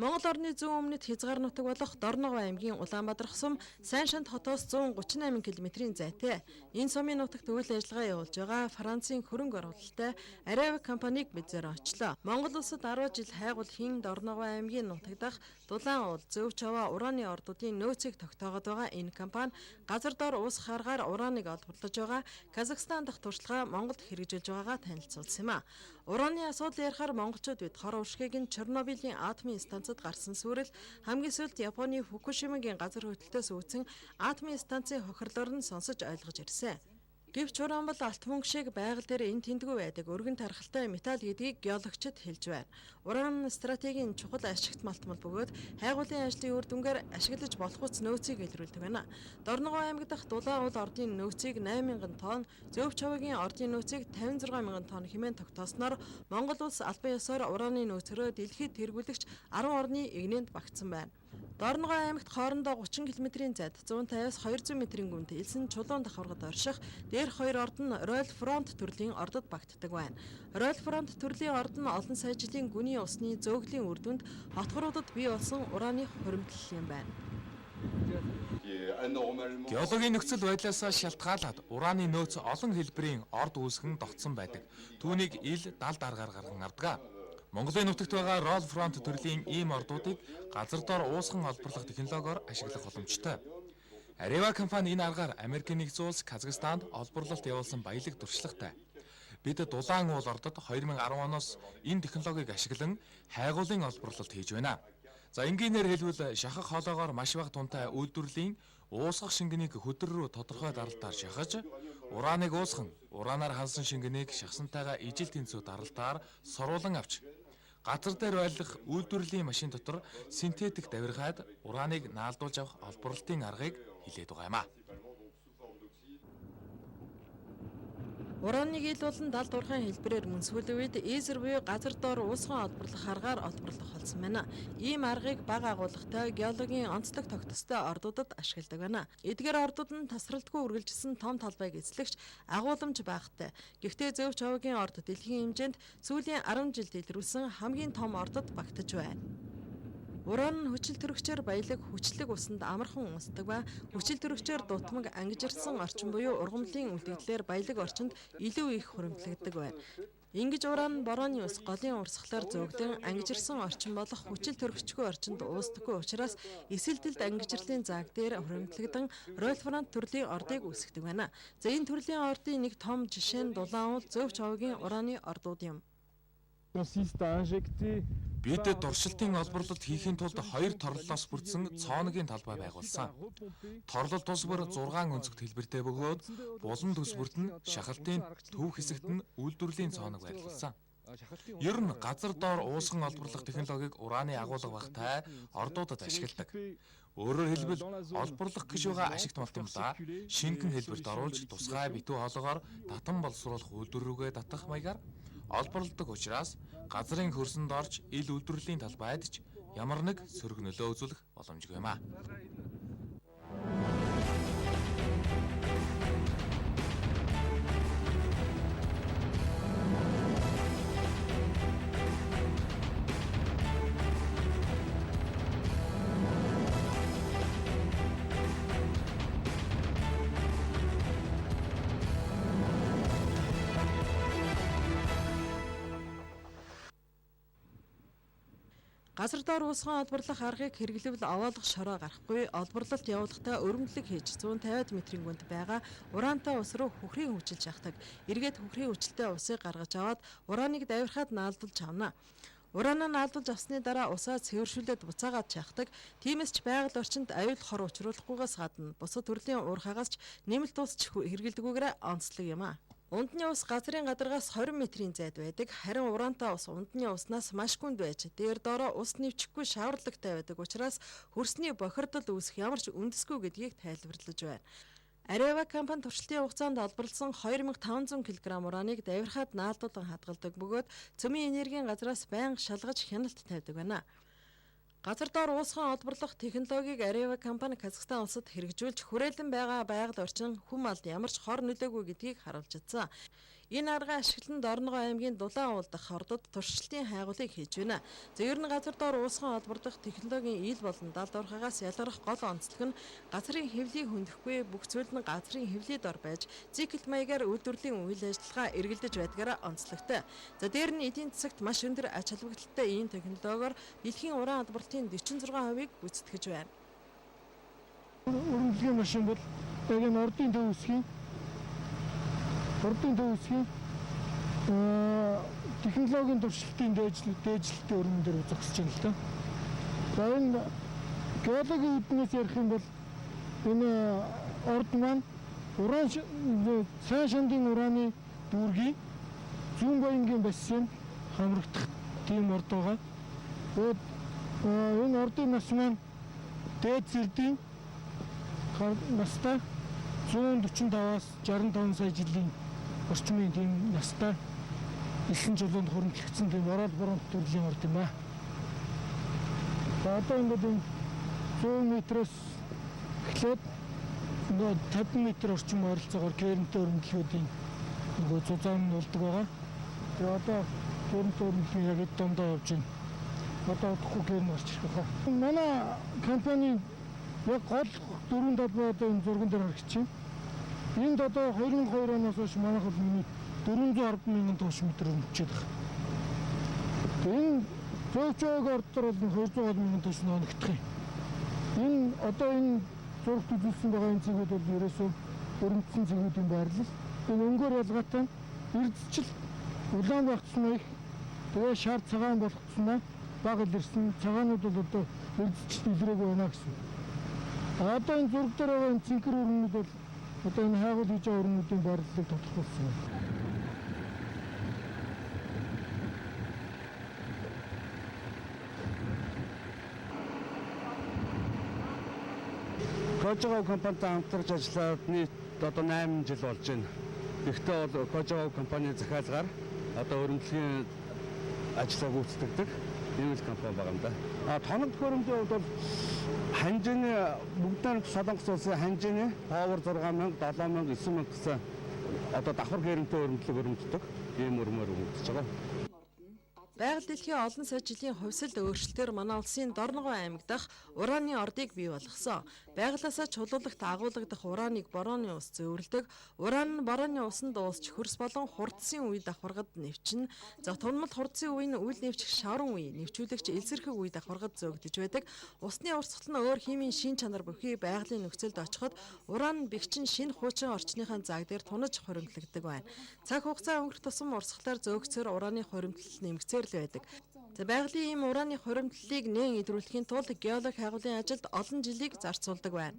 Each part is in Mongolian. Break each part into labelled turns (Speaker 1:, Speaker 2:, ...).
Speaker 1: Монгол орны зүүн өмнөд хязгаар нутаг болох Дорногов аймгийн Улаанбаатар сум Сайншанд хотоос 138 км-ийн зайтай. Энэ сумын нутагт үйл ажиллагаа явуулж байгаа Францын хөрөнгө оруулалттай Areva компаниг мэдзээр очлоо. Монгол улсад 10 жил хайгуул хийн Дорногов аймгийн нутаг дахь Дулаан уул, Зөв Чаваа ураны ордуудын нөөцийг тогтоогод байгаа энэ компани газар дор ус харгаар ураныг олборлож байгаа Казахстан дахь туршлага Монголд хэрэгжүүлж байгаагаа танилцуулсан юм а. Ураны асуудал ярихаар монголчууд бид хор уршгийг нь Чернобылийн атомын станцад гарсан сүрэл хамгийн сүүлд Японы Фукушимагийн газар хөдлөлтөөс үүсэн атомын станцын хохирлоор нь сонсож ойлгож ирсэн. Гэвч уран бол алт мөнгө шиг байгаль дээр энэ тэндгүй байдаг өргөн тархалтай металл гэдгийг геологчид хэлж байна. Уран стратегийн чухал ашигт малтмал бөгөөд хайгуулын ажлын үр дүнгээр ашиглаж болох үс нөөцийг илрүүлдэг байна. Дорногов аймаг дахь Дулаан уул ордын нөөцийг 8000 тонн, Зөв Чаваагийн ордын нөөцийг 56000 тонн хэмээн тогтоосноор Монгол улс албан ёсоор ураны нөөцөөрөө дэлхийд тэргүүлэгч 10 орны эгнээнд багтсан байна. Дорногов аймагт хоорондоо 30 км-ийн зайд 150-аас 200 метрийн гүнд элсэн чулуун давхаргад орших дээрх хоёр орд нь Royal Front төрлийн ордод багтдаг байна. Royal Front төрлийн орд нь олон сая жилийн гүний усны зөөглийн үр дүнд хотгоруудад бий болсон ураны хуримтлал юм байна.
Speaker 2: Геологийн нөхцөл байдлаасаа шалтгаалаад ураны нөөц олон хэлбэрийн орд үүсгэн тогтсон байдаг. Түүнийг ил далд аргаар гарган авдаг. Монголын нутагт байгаа Roll Front төрлийн ийм ордуудыг газар дор уусган олборлох технологиор ашиглах боломжтой. Areva компани энэ аргаар Америкийн нэгдсэн улс, Казахстанд олборлолт явуулсан баялаг туршлагатай. Бид Дулаан уул ордод 2010 оноос энэ технологиг ашиглан хайгуулын олборлолт хийж байна. За энгийнээр хэлбэл шахах хоолоогоор маш бага тунтай үйлдвэрлэлийн уусгах шингэнийг хөдөр рүү тодорхой даралтаар шахаж, урааныг уусган, ураанаар хансан шингэнийг шахсантайгаа ижил тэнцүү даралтаар соруулан авч газар дээр байлах үйлдвэрлэлийн машин дотор синтетик давиргаад урааныг наалдуулж авах олборлолтын аргыг хилээд байгаа юм а.
Speaker 1: Ураныг ил болон далд урхайн хэлбэрээр мөнсгөлийн үед эзер буюу газар дор уусган олборлох аргаар олборлох болсон байна. Ийм аргыг бага агуулгатай геологийн онцлог тогтцтой ордуудад ашигладаг байна. Эдгээр ордууд нь тасралтгүй үргэлжилсэн том талбайг эзлэгч агууламж багатай. Гэхдээ Зөв Чаваагийн орд дэлхийн хэмжээнд сүүлийн 10 жилд илрүүлсэн хамгийн том ордод багтаж байна. Уран нь хүчил төрөгчөөр баялаг хүчлэг усанд амархан унсдаг ба хүчил төрөгчөөр дутмаг ангижирсан орчин буюу ургамлын үлдэгдлээр баялаг орчинд илүү их хуримтлагддаг байна. Ингэж уран нь борооны ус голын урсгалаар зөөгдөн ангижирсан орчин болох хүчил төрөгчгүй орчинд уусдаггүй учраас эсэлдэлд ангижирлын зааг дээр хуримтлагдан Royal Front төрлийн ордыг үүсгэдэг байна. За энэ төрлийн ордын нэг том жишээ нь Дулаан уул Зөв Чаваагийн ураны ордууд юм.
Speaker 2: Бид туршилтын олборлолт хийхийн тулд хоёр торлолоос бүрдсэн цооногийн талбай байгуулсан. Торлол тус бүр 6 өнцөгт хэлбэртэй бөгөөд булан төсвөрт нь шахалтын төв хэсэгт нь үйлдвэрлэлийн цооног байрлуулсан. Ер нь газар доор уусган олборлох технологиг ураны агуулга багатай ордуудад ашигладаг. Өөрөөр хэлбэл олборлох гэж байгаа ашигт малтамлаа шингэн хэлбэрт оруулж тусгай битүү хоолоогоор татан боловсруулах үйлдвэр рүүгээ татах маягаар олборлодог учраас газрын хөрсөнд орж ил үйлдвэрлэлийн талбайд ч ямар нэг сөрөг нөлөө үзүүлэх боломжгүй юм а.
Speaker 1: Газар дор уусган олборлох аргыг хэрэглэвэл овоолох шороо гарахгүй, олборлолт явуулахдаа өрөмдлөг хийж 150 метрийн гүнд байгаа ураантай ус руу хөхрийн хүчил шахдаг. Эргээд хөхрийн хүчилтэй усыг гаргаж аваад урааныг давирхаад наалдуулж авна. Ураанаа наалдуулж авсны дараа усаа цэвэршүүлээд буцаагаад шахдаг. Тиймээс ч байгаль орчинд аюул хор учруулахгүйгээс гадна бусад төрлийн уурхаагаас ч нэмэлт ус ч хэрэглэдэггүйгээр онцлог юм а. Ундны ус газрын гадаргаас 20 метрийн зайд байдаг. Харин ураантай ус ундны уснаас маш гүнд байж, дээр доороо ус нэвчихгүй шаварлагтай байдаг учраас хөрсний бохирдол үүсэх ямар ч үндэсгүй гэдгийг тайлбарлаж байна. Areva компани туршилтын хугацаанд олборлосон 2500 кг урааныг давирхаад наалдуулан хадгалдаг бөгөөд цөмийн энергийн газраас байнга шалгаж хяналт тавьдаг байна. Газар дор уусган олборлох технологиг Areva компани Казахстан улсад хэрэгжүүлж хүрээлэн байгаа байгаль орчин хүм алд ямар ч хор нөлөөгүй гэдгийг харуулж чадсан. Энэ аргаа ашиглан Дорногов аймгийн Дулаан уул дахь ордод туршилтын хайгуулыг хийж байна. За ер нь газар доор уусган олборлох технологийн ил болон далд уурхаагаас ялгарах гол онцлог нь газрын хэвлийг хөндөхгүй, бүх зүйл нь газрын хэвлий дор байж цикл маягаар үйлдвэрлэлийн үйл ажиллагаа эргэлдэж байдгаараа онцлогтой. За дээр нь эдийн засагт маш өндөр ач холбогдолтой ийм технологиор дэлхийн уран олборлолтын 46%-ийг гүйцэтгэж байна.
Speaker 3: Өрөмдлөгийн машин бол яг энэ ордын төв үсгийн технологийн туршилтын дээжлэлтийн өрөмн дээр зогсож байна л да. За энэ геологийн үүднээс ярих юм бол энэ орд маань уран сайн шандын ураны дүүргийн зүүн баянгийн бассейн хамрагдах тийм орд байгаа. Тэгээд энэ ордын нас маань дээд зэрдийн настай 145-аас 65 сая жилийн орчмын тийм настай элсэн чулуунд хуримтлагдсан тийм орол бронт төрлийн орд юм аа. За одоо ингээд энэ 100 метрээс эхлээд нөгөө 50 метр орчим ойролцоогоор кернтэй өрөмдлөхүүдийн нөгөө зузаан нь болдог байгаа. Тэгээ одоо кернтэй өрөмдлөгийн яг дундаа явж байна. Одоо удахгүй керн орж ирэх байна. Манай компани яг гол дөрвөн талбай одоо энэ зурган дээр харагдаж байна. Энд одоо 2002 оноос хойш манайх бол миний 410 мянган төгш метр өрөмжчээд байгаа. Энэ Зөөвчөөг ордоор бол 200 мянган төгш ноногдох юм. Энэ одоо энэ зурагт үзүүлсэн байгаа энэ цэгүүд бол ерөөсөө өрөмжсөн цэгүүдийн байрлал. Энэ өнгөөр ялгаатай эрдэсчил улаан байх тусмаа их, тэгээ шар цагаан болох тусмаа бага илэрсэн. Цагаанууд бол одоо эрдэсчил илрээгүй байна гэсэн. Одоо энэ зураг дээр байгаа энэ цэнхэр өрөмнүүд бол одоо энэ хайгуул хийж байгаа өрөмнүүдийн байрлалыг тодорхойлсон юм.
Speaker 4: Кожогов компанитай хамтарч ажиллаад нийт одоо 8 жил болж байна. Гэхдээ бол Кожогов компани захиалгаар одоо өрөмдлөгийн ажлаа гүйцэтгэдэг ийм л компани байгаа юм да. А тоног төхөөрөмжийн хувьд бол ханжины бүгд Солонгос улсын ханжины Power 6000, 7000, 9000 гэсэн одоо давхар гэрэмтэй өрөмдлөг өрөмддөг ийм өрмөр өрөмдөж байгаа.
Speaker 1: Байгаль дэлхийн олон сая жилийн хувьсалд өөрчлөлтөөр манай улсын Дорногов аймаг дахь ураны ордыг бий болгосон. Байгалаасаа чулуулагт агуулгадах ураныг борооны ус зөөвөрлөдөг. Уран нь борооны усанд дуусч хөрс болон хурдсын үе давхаргад нэвчнэ. За тунмал хурдсын үе нь үйл нэвчих шавран үе, нэвчүүлэгч элсэрхэг үе давхаргад зөөгдөж байдаг. Усны урсгал нь өөр химийн шин чанар бүхий байгалийн нөхцөлд очиход уран нь бэхжин шинэ хуучин орчныхаа цаг дээр тунаж хуримтлагдаг байна. Цаг хугацаа өнгөрөх тусам урсгалаар зөөгцөөр ураны хуримтлал нэмэгцээр байдаг. За байгалийн ийм ураны хуримтлалыг нээн идрүүлэхийн тулд геолог хайгуулын ажилд олон жилийг зарцуулдаг байна.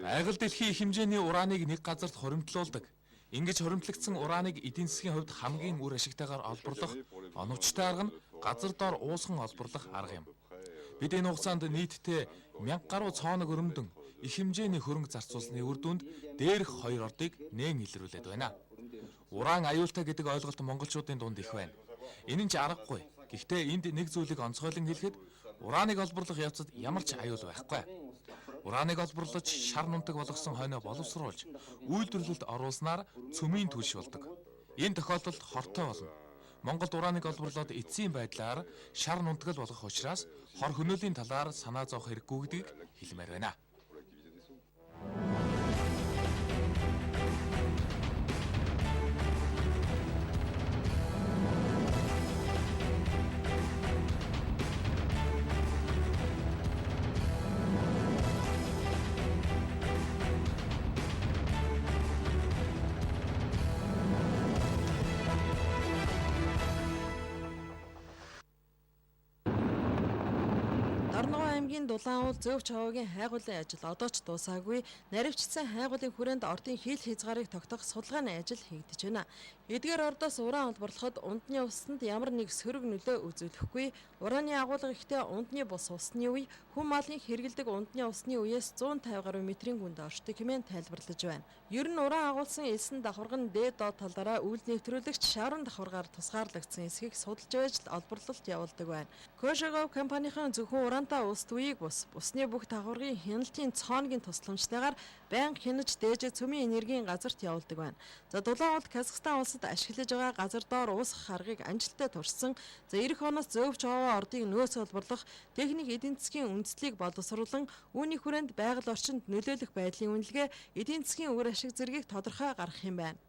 Speaker 2: Байгаль дэлхийн их хэмжээний ураныг нэг газарт хуримтлуулдаг. Ингэж хуримтлагдсан ураныг эдийн засгийн хувьд хамгийн үр ашигтайгаар олборлох оновчтой арга нь газар доор уусган олборлох арга юм. Бид энэ хугацаанд нийтдээ 1000 гаруй цооног өрөмдөн их хэмжээний хөрөнгө зарцуулсны үр дүнд дээрх хоёр ордыг нээн илрүүлээд байна. Уран аюултай гэдэг ойлголт монголчуудын дунд их байна. Энэ нь ч аргагүй. Гэхдээ энд нэг зүйлийг онцгойлон хэлэхэд ураныг олборлох явцад ямар ч аюул байхгүй. Ураныг олборлож шар нунтаг болгосон хойноо боловсруулж үйлдвэрлэлд оруулснаар цөмийн түлш болдог. Энэ тохиолдолд хортой болно. Монголд ураныг олборлоод эцсийн байдлаар шар нунтаг болгох учраас хор хөнөөлийн талаар санаа зовох хэрэггүй гэдгийг хэлмээр байна.
Speaker 1: Дорногов аймгийн Дулаан уул Зөөвч ховоогийн хайгуулын ажил одоо ч дуусаагүй. Наривчсан хайгуулын хүрээнд ордын хил хязгаарыг тогтоох судалгааны ажил хийгдэж байна. Эдгээр ордоос уран олборлоход ундны усанд ямар нэг сөрөг нөлөө үзүүлэхгүй. Ураны агуулга ихтэй ундны бус усны үе хүн малын хэрэглэдэг ундны усны үеэс 150 гаруй метрийн гүнд оршдог хэмээн тайлбарлаж байна. Ер нь уран агуулсан элсэн давхарга нь дээд доод талаараа үйл нэвтрүүлэгч шавран давхаргаар тусгаарлагдсан эсхийг судалж байж л олборлолт явуулдаг байна. Кожогов компанийн зөвхөн урантай улс үеийг бус усны бүх дагаврын хяналтын цооногийн тусламжтайгаар байнга хянаж дээжээ цөмийн энергийн газарт явуулдаг байна. За дулаан уулд Казахстан улсад ашиглаж байгаа газар доор уусгах аргыг амжилттай туршсан. За ирэх оноос зөөвч овоо ордыг нөөц олборлох техник эдийн засгийн үндслийг боловсруулан үүний хүрээнд байгаль орчинд нөлөөлөх байдлын үнэлгээ эдийн засгийн үр ашиг зэргийг тодорхой гаргах юм байна.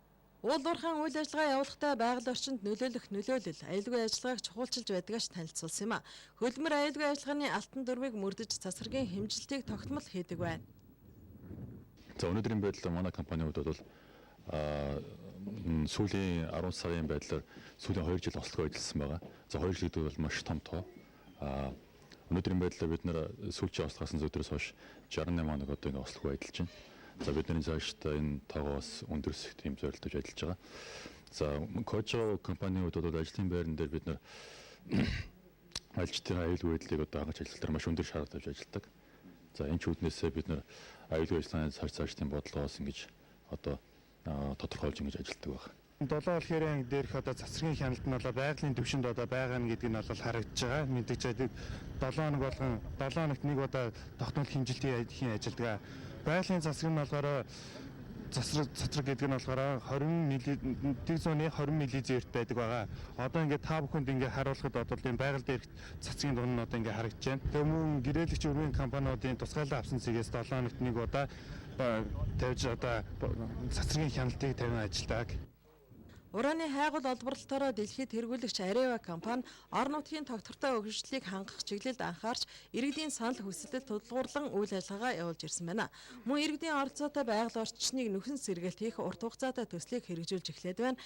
Speaker 1: Уул уурхайн үйл ажиллагаа явуулахдаа байгаль орчинд нөлөөлөх нөлөөлөл аюулгүй ажиллагааг чухалчилж байдгаас танилцуулсан юм а. Хөдөлмөр аюулгүй ажиллагааны алтан дүрмийг мөрдөж цацрагийн хэмжилтийг тогтмол хийдэг байна.
Speaker 5: За өнөөдрийн байдлаар манай компанийн хувьд бол сүүлийн 10 сарын байдлаар сүүлийн 2 жил ослогоо ажилласан байгаа. За 2 жил гэдэг бол маш том тоо. Өнөөдрийн байдлаар бид нэр сүүлчийн ослогоос өдрөөс хойш 68 хоног одоо ингэ ослогоо ажиллаж байна. За бидний цаашд энэ тоогоо бас өндөрсөх тийм зорилтож ажиллаж байгаа. За Кожо компанийн хувьд бол ажлын байран дээр бид нар ажилчдын аюулгүй байдлыг одоо хангаж ажиллах маш өндөр шаардлага тавьж ажилладаг. За энэ ч үүднээсээ бид нар аюулгүй ажиллагааны цааш цаашдын бодлогоос ингэж одоо тодорхойлж ингэж ажилладаг байна.
Speaker 6: Долоо хэрэн дээрх одоо цацрагийн хяналт нь бол байгалийн түвшинд одоо байгаа нь гэдг нь бол харагдаж байгаа. Мэдээж 7 хоног болгон 7 хоногт нэг удаа тогтмол хэмжилтийн хийн ажилладаг. Байгалийн цацраг нь болохоор цацраг гэдэг нь болохоор 20 милли 120 миллизерт байдаг байгаа. Одоо ингээд та бүхэнд ингээд харуулхад одоо энэ байгаль дээрх цацгийн дунд нь одоо ингээд харагдаж байна. Тэгээ мөн гэрээлэгч өргөн компаниудын тусгаалan авсан цэгээс 7 хоногт нэг удаа тавьж одоо цацрагийн хяналтыг тавин ажилладаг.
Speaker 1: Ураны хайгуул олборлолтоороо дэлхийд тэргүүлэгч Areva компани орон нутгийн тогтвортой хөгжлийг хангах чиглэлд анхаарч иргэдийн санал хүсэлтэд тулгуурлан үйл ажиллагаа явуулж ирсэн байна. Мөн иргэдийн оролцоотой байгаль орчныг нөхөн сэргээлт хийх урт хугацаатай төслийг хэрэгжүүлж эхлээд байна.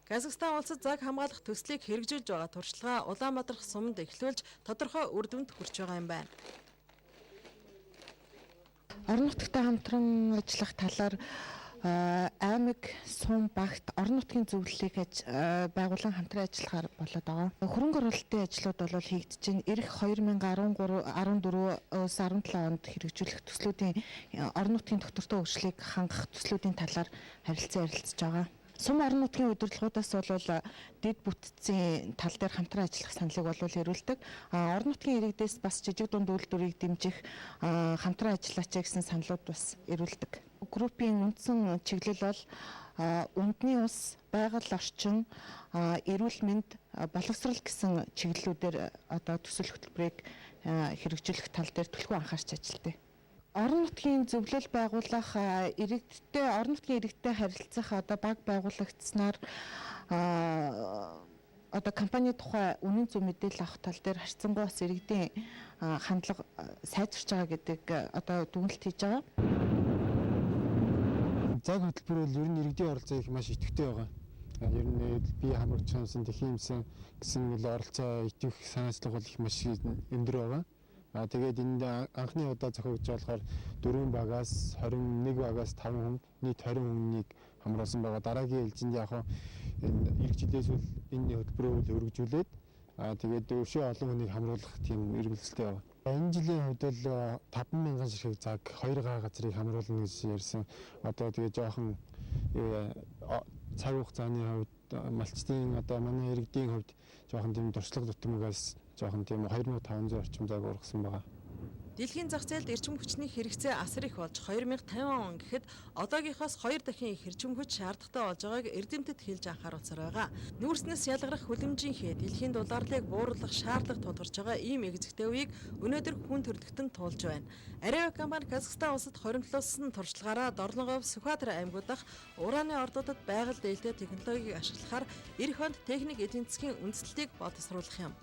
Speaker 1: Казахстан улсад цаг хамгаалах төслийг хэрэгжүүлж байгаа туршлага Улаанбаатар суманд эхлүүлж тодорхой үр дүнд хүрч байгаа юм байна.
Speaker 7: Орон нутагтай хамтран ажиллах талаар аймаг, сум, багт орон нутгийн зөвлөлийг байгуулан хамтран ажиллахаар болоод байгаа. Хөрөнгө оруулалтын ажлууд бол хийгдэж байна. Ирэх 2013 14-өөс 17 онд хэрэгжүүлэх төслүүдийн орон нутгийн тогтвортой хөгжлийг хангах төслүүдийн талаар харилцан ярилцж байгаа. Сум орон нутгийн удирдлагуудаас бол дэд бүтцийн тал дээр хамтран ажиллах саналыг бол ирүүлдэг. Орон нутгийн иргэдээс бас жижиг дунд үйлдвэрийг дэмжих хамтран ажиллаач гэсэн саналууд бас ирүүлдэг. Группийн үндсэн чиглэл бол үндний ус, байгаль орчин, эрүүл мэнд, боловсрол гэсэн чиглэлүүдээр одоо төсөл хөтөлбөрийг хэрэгжүүлэх тал дээр түлхүү анхаарч ажилладаг. Орон нутгийн зөвлөл байгуулах, иргэдтэй орон нутгийн иргэдтэй харилцах одоо баг байгуулагдсанаар одоо компани тухай үнэн зөв мэдээлэл авах тал дээр харьцангуй бас иргэдийн хандлага сайжирч байгаа гэдэг одоо дүгнэлт хийж байгаа.
Speaker 6: Цаг хөтөлбөр бол ер нь иргэдийн оролцоо их маш идэвхтэй байгаа. Ер нь би хамрагч юмсан, тэхиймсэн гэсэн л оролцоо идэвх санаачлах бол их маш өндөр байгаа. Тэгээд энд анхны удаа зохиогдож болохоор 4 багаас 21 багаас 5 хүн, нийт 20 хүнийг хамруулсан байгаа. Дараагийн ээлжинд яг энэ ирэх жилээс бол энэ хөтөлбөрөө өргөжүүлээд тэгээд өшөө олон хүнийг хамруулах тийм эргэлзэлтэй байгаа. Энэ жилийн хувьд бол 5,000 ширхэг цаг 2 га газрыг хамруулна гэж ярьсан. Одоо тэгээд жоохон цаг хугацааны хувьд малчдын одоо манай иргэдийн хувьд жоохон тийм туршлага дутмагаас жоохон тийм 2500 орчим цаг ургасан байгаа.
Speaker 1: Дэлхийн зах зээлд эрчим хүчний хэрэгцээ асар их болж 2050 он гэхэд одоогийнхоос 2 дахин их эрчим хүч шаардлагатай болж байгааг эрдэмтэд хэлж анхааруулсаар байгаа. Нүүрснээс ялгарах хүлэмжийн хээ дэлхийн дулаарлыг бууруулах шаардлага тулгарч байгаа ийм эгзэгтэй үеийг өнөөдөр хүн төрөлхтөн туулж байна. Areva компани Казахстан улсад хоримтлуулсан туршлагаараа Дорногов, Сүхбаатар аймагуд дахь ураны ордуудад байгаль дээлтэй технологиг ашиглахаар ирэх онд техник эдийн засгийн үндэслэлийг боловсруулах юм.